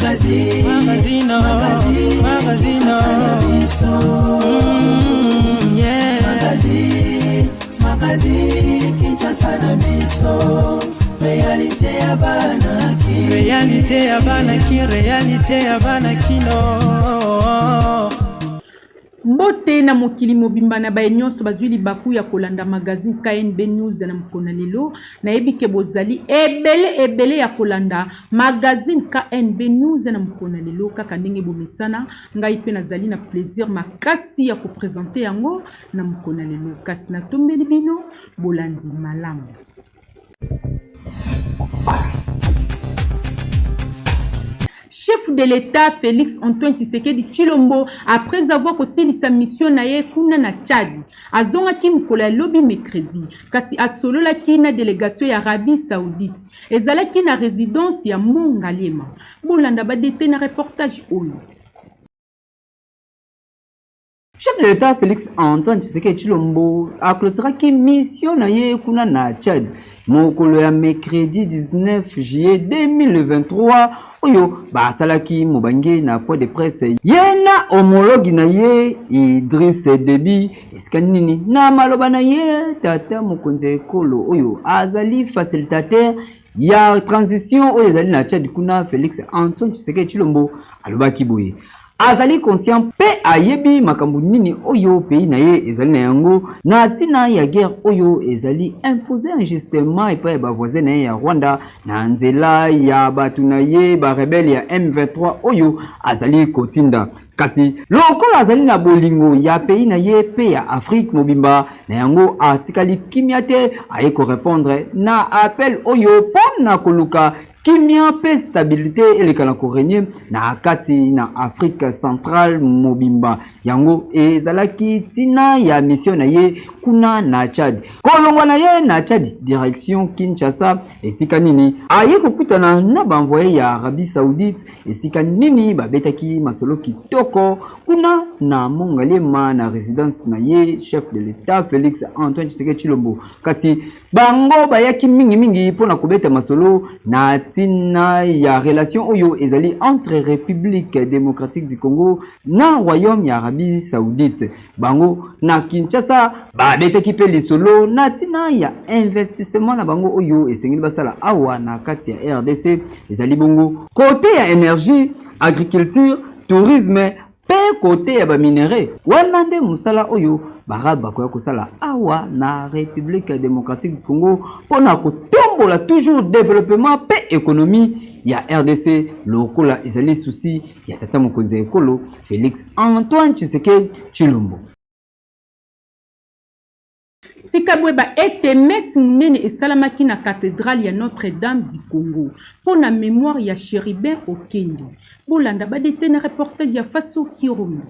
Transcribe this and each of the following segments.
Magazine, magazine, magazine, magazine, yeah. Magazine, magazine, Kinshasa na biso. Réalité ya bana ki. Réalité ya bana ki, réalité ya bana kino. Mbote na mokili mobimba na baye nyonso bazwi libaku ya kolanda magazine KNB News na mokolo na lelo. Nayebi ke bozali ebele ebele ya kolanda magazine KNB News na mokolo na lelo, kaka ndenge bomesana, ngai mpe nazali na plaisir makasi ya kopresente yango na mokolo na lelo. Kasi natombeli bino bolandi malamu. Chef de l'État Félix Antoine Tshisekedi Tshilombo, après avoir kosilisa mission na ye kuna na Tchad, azongaki mokolo ya lobi mercredi, kasi asololaki na délégation ya Arabie Saoudite. Ezalaki na résidence ya Mont Ngaliema. Bolanda ba détails na reportage oyo. Chef de l'État Félix Antoine Tshisekedi Tshilombo acloturaki mission na ye kuna na Tchad mokolo ya mercredi 19 juillet 2023 oyo basalaki mobange na point de presse ye na homologue na ye Idriss Deby esika nini na maloba na ye tata mokonzi ya ekolo oyo azali facilitateur ya transition oyo ezali na Tchad kuna Félix Antoine Tshisekedi Tshilombo alobaki boye azali conscient mpe ayebi makambo nini oyo pays na ye ezali na yango na ntina ya guerre oyo ezali impose injustement epai ya bavoisin na ye ya Rwanda na nzela ya bato na ye barebele ya M23 oyo azali kotinda. Kasi lokola azali na bolingo ya pays na ye mpe ya Afrique mobimba, na yango atikali kimia te, aye korepondre na appel oyo mpo na koluka kimia mpe stabilite eleka na korenye na kati na Afrique centrale mobimba. Yango ezalaki ntina ya mission na ye kuna na Tchad. Kolongwa na ye na Tchad direction Kinshasa, esika nini aye kokutana na baenvoye ya Arabie Saoudite, esika nini babetaki masolo kitoko kuna na Mongaliema na residence na ye chef de l'État Félix Antoine Tshisekedi Tshilombo. Kasi bango bayaki mingimingi mpo na kobeta masolo na ntina ya relation oyo ezali entre République démocratique du Congo na royaume ya Arabie Saoudite. Bango na Kinshasa babetaki mpe lisolo na ntina ya investissement na bango oyo esengeli basala awa na kati ya RDC, ezali bongo kote ya energie, agriculture, tourisme mpe kote ya baminerais. Wana nde mosala oyo baarabe bakoya kosala awa na République démocratique du Congo mpo na kotombola toujours développement mpe économie ya RDC, lokola ezali souci ya tata mokonzi ya ekolo Félix Antoine Tshisekedi Tshilombo. Tika boyeba ete messe monene esalamaki na cathedrale ya Notre-Dame du Congo mpo na memoire ya Cherubin Okende. Bolanda ba details na reportage ya Faso Kirumbi.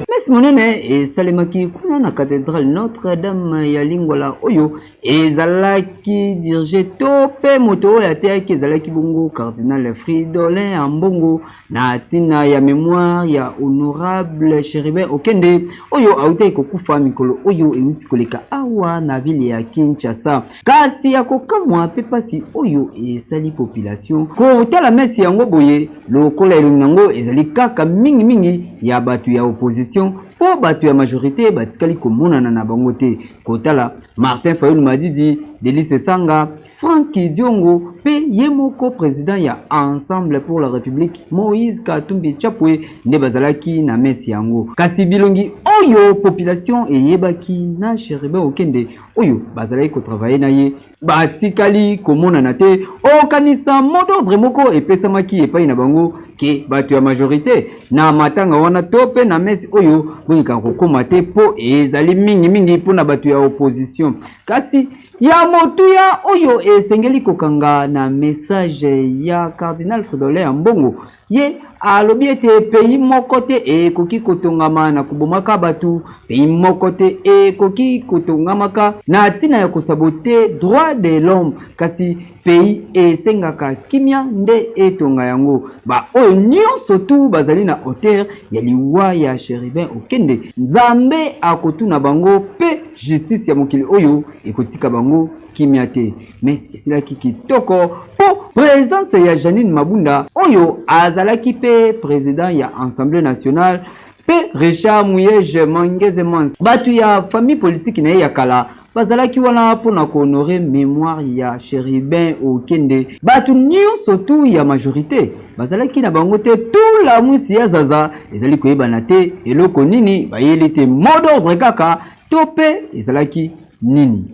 Messe monene esalemaki kuna na cathedrale Notre-Dame ya Lingwala oyo ezalaki dirige to mpe moto oyo ateyaki ezalaki bongo cardinal Fridolin Ambongo na ntina ya memoire ya honorable Cherubin Okende oyo autaki kokufa mikolo oyo euti koleka awa na ville ya Kinshasa. Kasi ya kokamwa mpe mpasi oyo esali population kotala mesi yango boye, lokola elongi yango ezali kaka mingimingi ya bato ya opposition mpo bato ya majorite batikali komonana na bango te. Kotala Martin Fayulu Madidi, Delly Sesanga, Franck Diongo mpe ye moko president ya Ensemble pour la République Moïse Katumbi Chapwe nde bazalaki na messe yango. Kasi bilongi oyo population eyebaki na Cherubin Okende oyo bazalaki kotravaille na ye batikali komonana te. Okanisa mot d'ordre moko epesamaki epai na bango ke bato ya majorite na matanga wana to mpe na messe oyo boyekaka kokoma te mpo ezali mingimingi mpo na bato ya opposition. Kasi ya motuya oyo esengeli kokanga na message ya Cardinal Fridolin Ambongo, ye alobi ete pays moko te ekoki kotongama na kobomaka bato, pays moko te ekoki kotongamaka na ntina ya kosabote droit de l'homme, kasi pays esengaka kimia nde etonga yango. Ba oyo nyonso tu bazali na hauteur ya liwa ya Cherubin Okende, Nzambe akotuna bango pe. justice ya mokili oyo ekotika bango kimia te. Mais esilaki kitoko mpo presence ya Janine Mabunda oyo azalaki mpe president ya Assemblée nationale mpe Richard Muyej Mangeze Mans, bato ya famille politique na ye ya kala bazalaki wana mpo na kohonore memoire ya Cherubin Okende. Bato nyonso tu ya majorité bazalaki na bango te, tula musi ya zaza ezali koyebana te eloko nini bayeli te, mot d'ordre kaka to mpe ezalaki nini.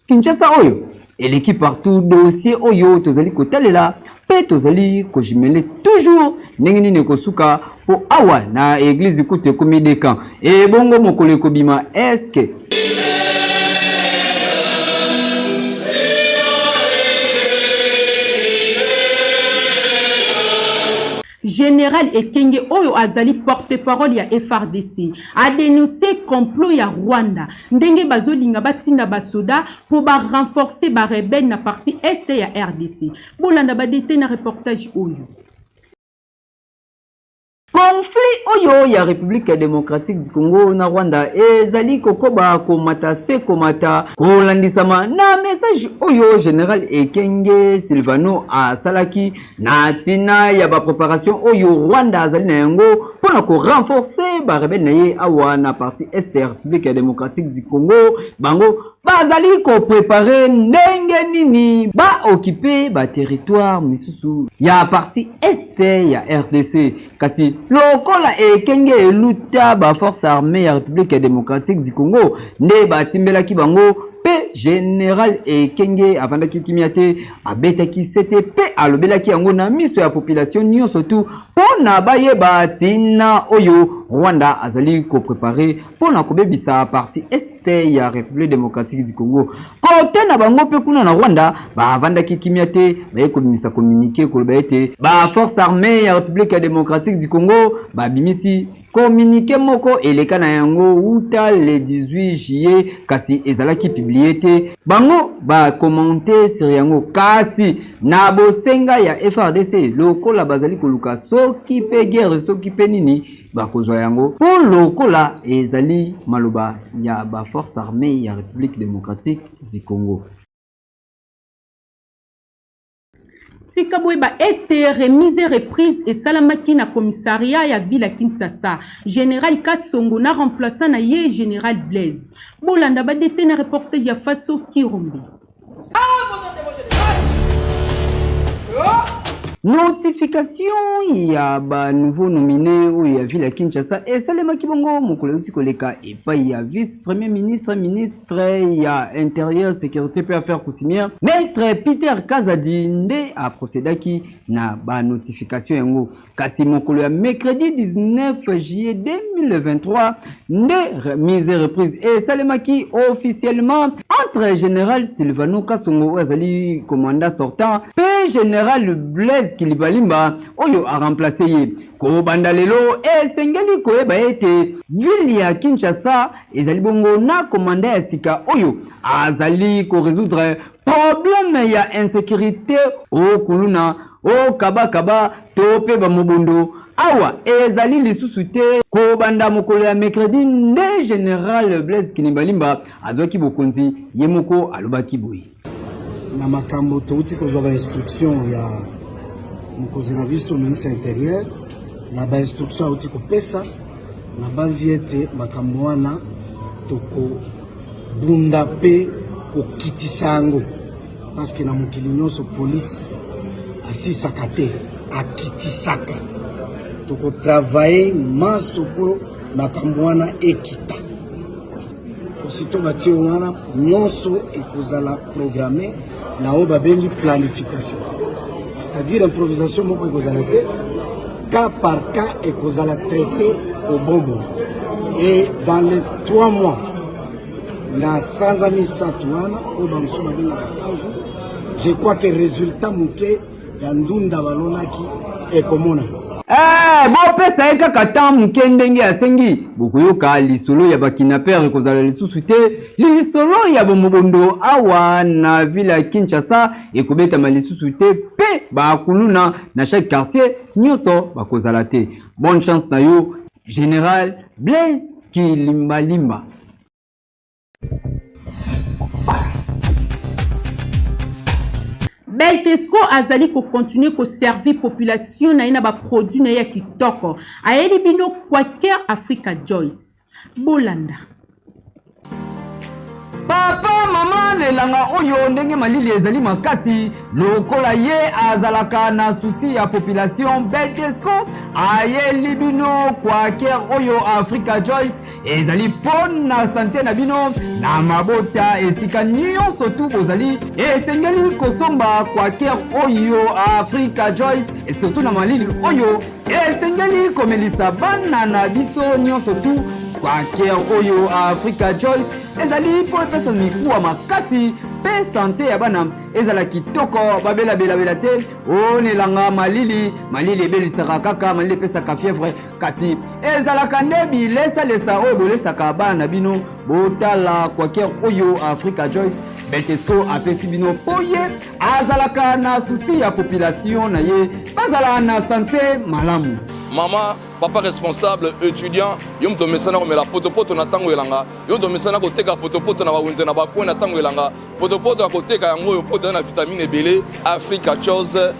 Kinshasa oyo eleki partout, dossier oyo tozali kotalela mpe tozali kojumele toujours ndenge nini ekosuka, mpo awa na eglise kutu ekomi dekan ebongo mokolo ekobima eske General Ekenge oyo azali porte-parole ya FARDC a denonce complot ya Rwanda ndenge bazolinga batinda basoda mpo ba renforcer ba rebelles na partie est ya RDC. Bolanda ba details na reportage oyo. Conflit oyo ya Republique démocratique du Congo na Rwanda ezali kokoba komata se komata, kolandisama na message oyo General Ekenge Silvano asalaki na ntina ya ba préparation oyo Rwanda azali na yango mpo na ko renforcer ba rebelles na ye awa na partie est ya Republique démocratique du Congo. Bango bazali ko préparer ndenge nini ba occuper ba territoire misusu ya partie est ya RDC. Kasi lokola ekenge eluta ba force armée ya République démocratique du Congo nde batimbelaki bango, mpe General Ekenge avandaki kimia te, abetaki sete mpe alobelaki yango na miso ya population nyonso tu mpo na bayeba ntina oyo Rwanda azali koprepare mpo na kobebisa partie est ya République démocratique du Congo. Kote na bango mpe kuna na Rwanda bavandaki kimia te, baye kobimisa communiqué koloba ete ba force armée ya République démocratique du Congo babimisi communiqué moko eleka na yango wuta le 18 juillet, kasi ezalaki publié te. Bango ba commenter sur yango, kasi na bosenga ya FARDC lokola bazali koluka soki pe guerre soki pe nini bakozwa yango, mpo lokola ezali maloba ya ba force armée ya République démocratique du Congo. Tika boyeba ete remise et reprise esalamaki na commissariat ya ville ya Kinshasa. General Kasongo na remplaçant na ye General Blaise. Bolanda ba dete na reportage ya Faso Kirombe. Notification ya ba nouveau nomine oyo ya ville ya Kinshasa esalemaki bongo mokolo euti koleka epai ya vice premier ministre, ministre ya intérieur, sécurité pe affaires coutumières, maître Peter Kazadi nde aprocédaki na ba notification yango. Kasi mokolo ya mercredi 19 juillet 2023 nde remise et reprise esalemaki officiellement entre général Silvano Kasongo oyo azali commandant sortant mpe général Blaise Kilibalimba oyo a remplace ye. Kobanda lelo esengeli koyeba ete ville ya Kinshasa ezali bongo na commandant ya sika oyo azali ko résoudre problème ya insécurité o kuluna o kabakaba to mpe bamobondo awa ezali lisusu te. Kobanda mokolo ya mercredi nde général Blaise Kilimbalimba azwaki bokonzi, ye moko alobaki boye. Na makambo touti kozwa ba instruction ya mokonzi na biso ministre intérieur, na ba instruction auti kopesa, nabanzi ete makambo wana tokobunda mpe kokitisa yango, parce que na mokili nyonso police asisaka te, akitisaka. Tokotravaille manso mpo makambo wana ekita. Aussitôt batie wana nyonso ekozala programme na oyo babengi planification, c'est-à-dire improvisation moko ekozala te, cas par cas ekozala traité au bon moment. Et dans les 3 mois na sanza misato wana oyo bamosusu babengaka 100 jours, je crois que résultat moke ya ndunda balonaki ekomona. Eh, bopesa ye kaka temps moke ndenge asengi, bokoyoka lisolo ya bakidnapper ekozala lisusu te. Lisolo ya bomobondo awa na ville ya Kinshasa ekobetama lisusu te, mpe bakuluna na chaque quartier nyonso bakozala te. Bonne chance na yo Général Blaise Kilimbalimba. Beltesco azali ko continuer ko servir population na ye na ba produits na ye ya kitoko. Ayeli bino Quaker Africa Joyce. Bolanda. Papa, mama na elanga oyo ndenge malili ezali makasi lokola ye azalaka na souci ya population, Beltesco ayeli bino Quaker oyo Africa Joyce ezali mpo na sante na bino na mabota esika nyonso tu bozali. Esengeli kosomba Quaker oyo Africa Joyce, surtout na malili oyo esengeli komelisa bana na biso nyonso tu. Quaker oyo Africa Joyce ezali mpo epesa mikuwa makasi mpe sante ya bana ezala kitoko, babelabelabela te. Onelanga malili, malili ebelisaka kaka, malili epesaka fièvre, kasi ezalaka nde bilesalesa oyo bolesaka bana na bino. Botala Quaker oyo Africa Joyce Beltesco apesi bino mpo ye azalaka na souci ya population na ye bazala na sante malamu. Mama, papa responsable, étudiant, yo moto omesana komela potopoto na ntango elanga, yo moto omesana koteka potopoto na bawenze na bacoin na ntango elanga, potopoto ya koteka yango oyo mpo na vitamine ebele. Africa Chose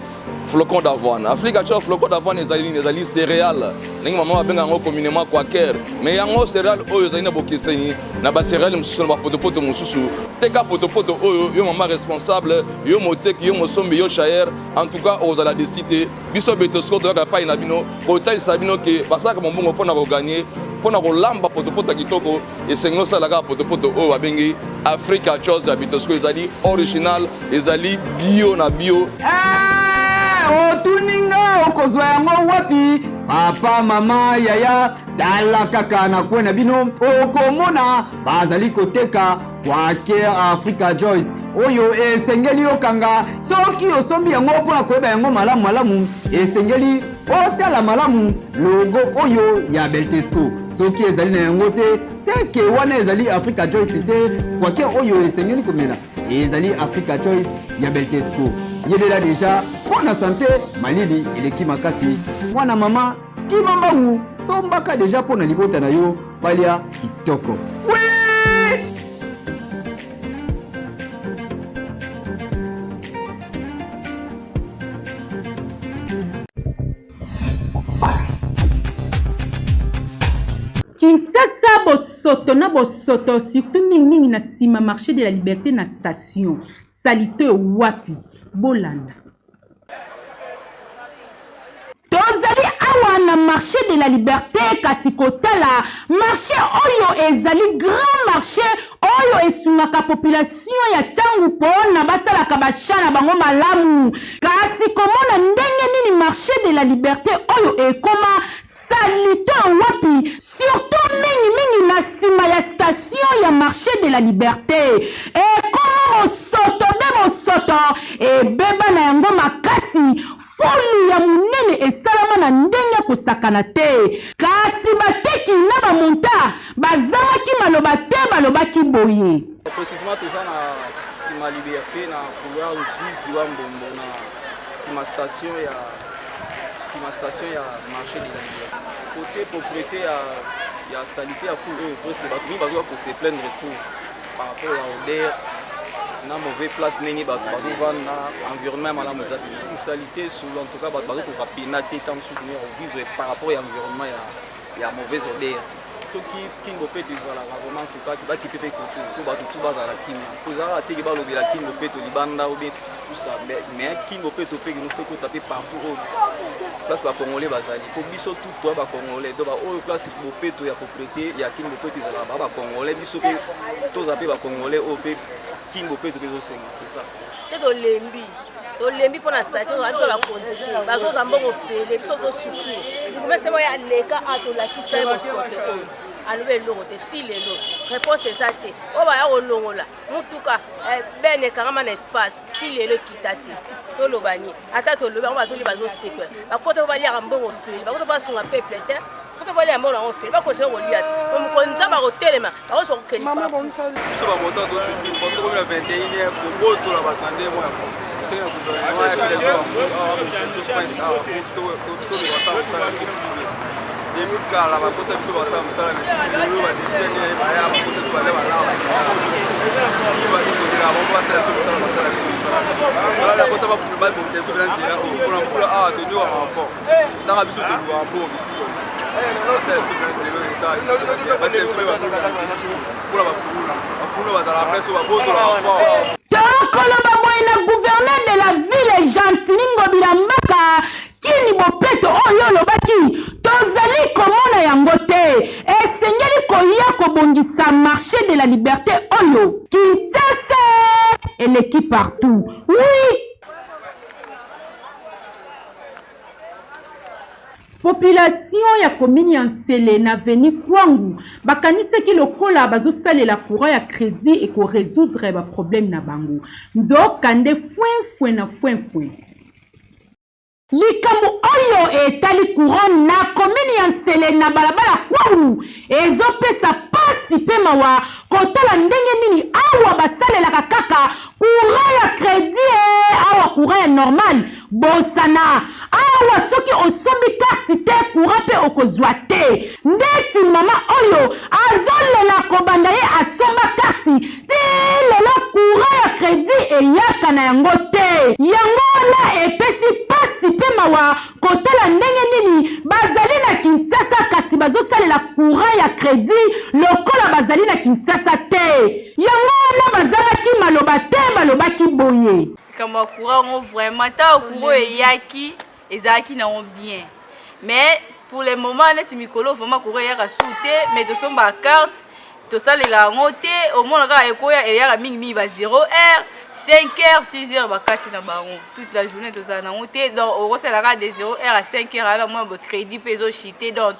flocon d'avoine, Africa Chose flocon d'avoine ezali nini? Ezali céréale, ndenge mama babenga yango communément quaker, mais yango céréale oyo ezali na bokeseni na bacéréale mosusu na bapotopoto mosusu. Teka potopoto oyo, yo mama responsable, yo moteki, yo mosombi, yo chayer, en tout cas ozala déçu te. Biso Betosco toyaka epai na bino kotalisa bino ke basalaka mombongo mpo na koganye, mpo na kolamba potopoto ya kitoko. Esengi osala kaka potopoto oyo babengi Africa Chose ya Bitosco, ezali original, ezali bio na bio. Otuni nga okozwa yango wapi? Papa, mama, yaya, tala kaka na kwe na bino, okomona bazali koteka Quaker Africa Joyce oyo. Esengeli okanga soki osombi yango mpona koyeba yango malamu malamu, esengeli otala malamu logo oyo ya Beltesco. Soki ezali na yango te, seke wana ezali Africa Joyce te. Quaker oyo esengeli komela ezali Africa Choice ya Beltesco. Yebela deja mpo na sante, malili eleki makasi. Mwana mama, kima mbangu, sombaka deja mpo na libota na yo balia kitoko. Kinshasa bosoto na bosoto, surtout mingimingi na nsima marché de la liberté na station. Salite wapi? Bolanda. Tozali awa na marché de la liberté, kasi kotala marché oyo ezali grand marché oyo esungaka population ya Tshangu mpona basalaka basha na bango malamu, kasi komona ndenge nini marché de la liberté oyo ekoma salite wapi, surtout mingimingi na nsima ya station ya marché de la liberté, ekoma bosoto be bosoto, ebeba na yango makasi. Fulu ya monene esalama na ndenge kosakana te, kasi bateki na bamontar bazangaki maloba te, balobaki boye. Précisément toza na nsima liberté, na couloir Nzuzi wa Mbombo, na nsima station ya marché de la liberté, côté propriété ya salité ya fulu oyo, presque bato mingi bazoka kose plaindre tout par rapport ya odeur na mauvais place ndenge bato bazovanda, environnement ya malamu eza pena salité solo. En tout cas bato bazokoka pena te ntango mosusu ya kovivre par rapport ya environnement ya mauvaise odeur. Soki Kin Bopeto ezalaka vraiment, en tout cas bakipe mpe kote po bato tu bazala kimia, po ezalaka teke balobela Kin Bopeto libanda ou bien tout ça, mais Kin Bopeto mpe kino faut ekota mpe partout oyo place bacongolais bazali, po biso tout toya bacongolais. Donc oyo place bopeto ya propriété ya Kin Bopeto ezalaka ba bacongolais, biso mpe tozala mpe bacongolais oyo mpe Kin Bopeto mpe ezosenga, c'est ça. Se tolembi, tolembi mpo na saleté. Biso bakonzi te, bazozwa mbongo fele, biso tozosouffrir. Bourgmestre oyo aleka a tolakisa ye bosoto oyo, alobi eloko te. Ti lelo réponse eza te. Oyo baya kolongola mutuka bene ekangama na espace, ti lelo ekita te. Toloba nini? Ata tolobi yango, bazoli bazosepela. Bakota po baliaka mbongo fele, bakota po basunga peuple te, bakota balia mbongo yango fele, bakontinue kolia te. Mokonzi Nzambe akotelema, bakozwa kokende. Biso bamoto tosouffrir parce tokomi na 21 heure, kobotola bato na ndenge ya soki na gouvernement ya prince awa tobeka basala mosala biso demi kala, bakosa biso basala mosala. Lelo badéputé nde baya bakosa biso, balia balaa, tozela bango basala biso mosala, basala biso mosala. Nakosa. biso mpena nzela oyo mpona mbula awa tonyokaka fort ntaka biso tolukaka mbongo bisika basala biso mpena nzela oyo esala biso batia biso mpe mpona bakuluna bakuluna bazalaka place oyo babotolaka fort Tokoloba boye na gouverneur de la ville Gentiny Ngobila Mbaka kini bopeto oyo olobaki tozali komona yango te esengeli koya kobongisa marché de la liberté oyo Kinshasa eleki partout oui Population ya commune ya Nsele na avenue Kwangu bakanisaki lokola bazosalela courant ya credit eko resoudre ba problème na bango. Nzoka nde fwenfwe na fwenfwe. Likambo oyo etali courant na commune ya Nsele na balabala Kwangu ezopesa pasi pe mawa kotala ndenge nini awa basalelaka kaka courant ya credit eh, awa courant ya normal bosana awa soki osombi karte te courant mpe okozwa te ndeti mama oyo azolela kobanda ye asomba karte ti lelo courant ya credit eyaka na yango te yango wana epesi pasi mpe mawa kotala ndenge nini bazali na Kinshasa kasi bazosalela courant ya credit lokola bazali na Kinshasa te. Yango wana bazangaki maloba te, balobaki boye. Likambo ya courant yango vraiment ntango courant eyaki ezalaki nango bien mais pour le moment neti mikolo vraiment courant eyaka su te mais tosombaka carte tosalela yango te omona kaka ekoya eyaka mingimingi ba 0 heure 5 heures 6 heures bakati na bango toute la journée tozala nango te donc okosala kaka de 0 heure à 5 heures ala mwa crédit mpe ezochite donc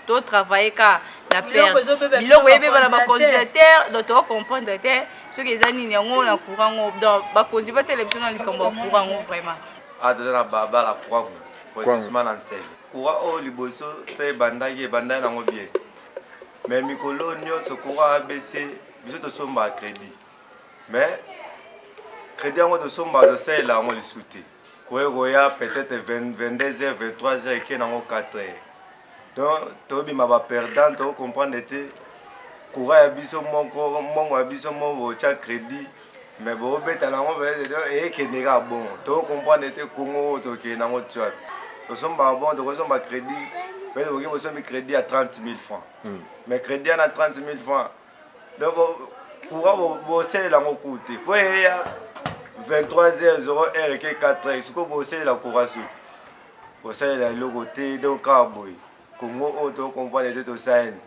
totravaille kaka na perte biloko eyebeba na bacongélateur donc tocomprendre te soki eza nini yango na courant ngo donc bakonzi batela biso na likambo ya courant ngo vraiment ah toza na babala courant précisement na nsele courant oyo liboso to ebandaki ebandaki nango bien Mais mikolo nyonso courant abc biso tosombaka crédit mais crédit yango tosombaka tosalela yango lisusu te koye koya peut-être 22 heures 23 heures eke nango 4 heures donc tobima baperdant tocomprendre te courant ya biso moko mbongo ya biso moko botya crédit mais bobeta nango ekende kaka bongo tocomprendre te kongo oyo tokende nango ti wapi tosombaka bongo tokosomba crédit peut-être boke bosombi crédit ya 30 000 francs hmm. mais crédit ya na 30 000 francs donc courant bosalela yango ku te mpo eya 23 heures 0 heure eke 4 heures sikoyo bosalela courant suki bosalela eloko te donc kaka boye Congo oyo to comprendre te tosala nini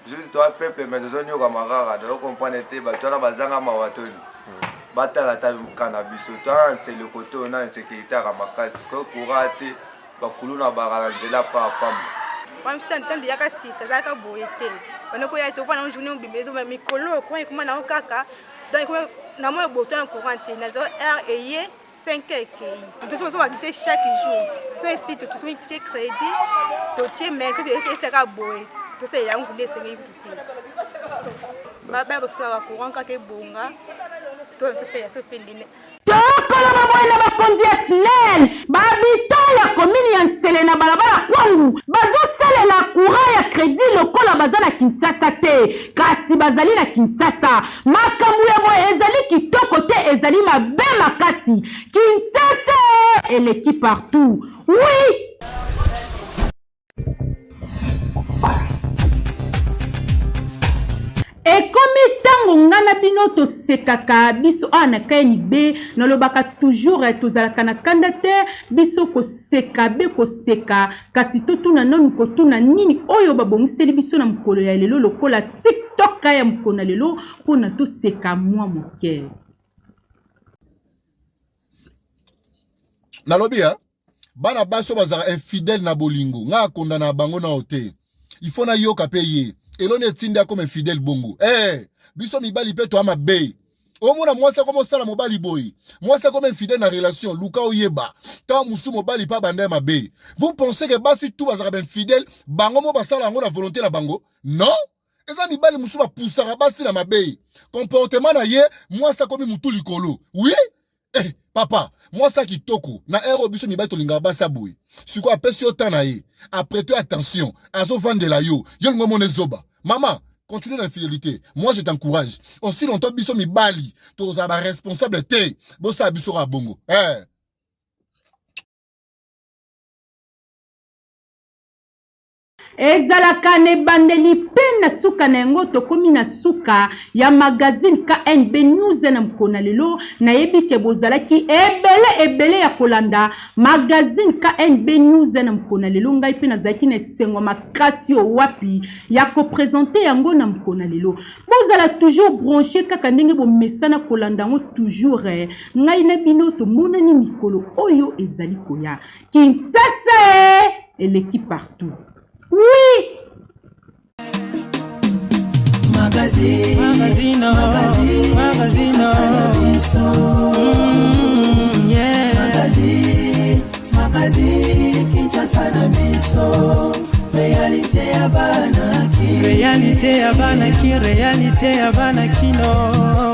biso toa peuple mais tozoniokama kaka tozo comprendre te bato wana bazanga mawa toni hmm. batala ata ka na biso toa na nsele kote oyo na insécurité yaka makasi ko courant te bakuluna baka na nzela pa pamba wana biso ntango eyaka sika ezalaka boye te banda koya tokoma nango journée mobimba ezoma mikolo okoma ekoma nango kaka donc na moi boto na courant te na 0 heure eye 5 heures ekei tosoki ozomba te chaque jour so esi tosoki totie crédit totie mais esaka boye tosalela yango nde esengeli kutu te baya bosalaka courant kaka ebonga to tosalela so mpe ndene tokoloba boye na bakonzi ya snel bahabitant ya komini ya nsele na balabala kwangu bazosalela courant ya kredi lokola baza na kinshasa te kasi bazali na kinshasa Makambo ya boye ezali kitoko te ezali mabe makasi Kinshasa eleki partout oui Ekomi ntango nga na bino tosekaka biso awa na KNB nalobaka toujours eh, tozalaka na kanda te biso koseka be koseka kasi totuna nanu kotuna nini oyo babongiseli biso na mokolo ya lelo lokola tiktok ya mokolo na lelo mpo na toseka mwa moke. Nalobi ya bana basi oyo bazalaka infidèle na bolingo ngai akondana na bango nao te il faut nayoka mpe ye eloni etindi akoma infidèle bongo eh, biso mibali mpe toya mabe omona mwasi akoma osala mobali boye mwasi akoma infidèle na relation luka oyeba ntango mosusu mobali mpe abanda ya mabe vous pensez que basi tout bazalaka bainfidèle bango mo basala yango na volonté na bango non eza mibali mosusu bapusaka basi na mabe comportement na ye mwasi akomi motu likolo oui eh, papa mwasi ya kitoko na ere oyo biso mibali tolingaka basi ya boye sikoyo apesi yo temps na ye aprete attention azovandela yo yo lingo omona ezoba mama continue l'infidélité moi je t'encourage aussi longtemps biso mibali tozala baresponsable te bosala biso kaka bongo eh. Ezalaka na ebandeli mpe na suka na yango. Tokomi na suka ya magazine KNB News na mokolo na lelo. Nayebi ke bozalaki ebele ebele ya kolanda magazine KNB News na mokolo na lelo. Ngai mpe nazalaki na esengo makasi oyo wapi ya kopresente yango na mokolo na lelo. Bozala toujours branche kaka ndenge bomesana kolanda yango toujours. Eh. Ngai na bino tomonani mikolo oyo ezali koya. Kinshasa eh, eleki partout. Oui! Magazine, magazine, magazine, magazine, yeah. Magazine, magazine, Kinshasa na biso. Réalité ya bana ki. Réalité ya bana ki, réalité ya bana kino.